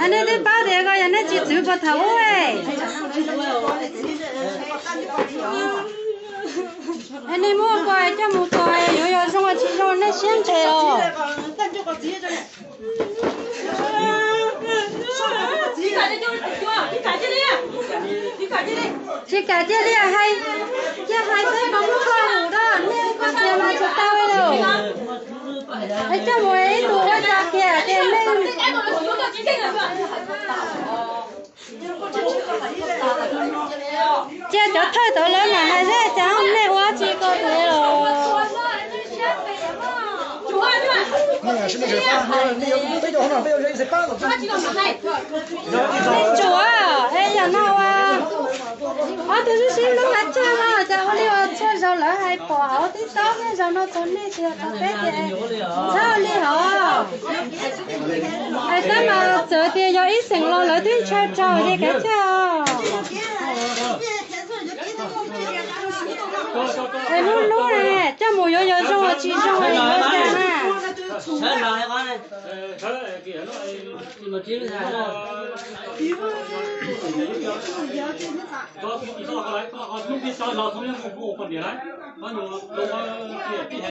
Nej twb paub tias ko yog nej txiv txwv puag thaum ub. Es nej muab ko coj mus tos yuav yog zoo tsis zoo nej siab ntshe os. Tsis kam cia li hais, cia hais peb mas muab koj mus da, nej ua koj tiag mas tsis tau li. Es coj mus ib tug ua tso kiag tias nej cia cov thawj tod lawv mam hais zeb cas nej ua tsis ko tus los. Nej tsuav es yog no ua ob tug sib sib hlub hais txog no cas ua li ua txhua zaus lawv hais pom hauv TikTok, nej zaum no txog nej tias txog peb tias txhob li hov. Hais tab mas txawm tias yog ib xeem los lawv twb ntshaw raug ces kav tsij os. Es hnub hnub coj mus yuav yog zoo tsis zoo yuav cas na.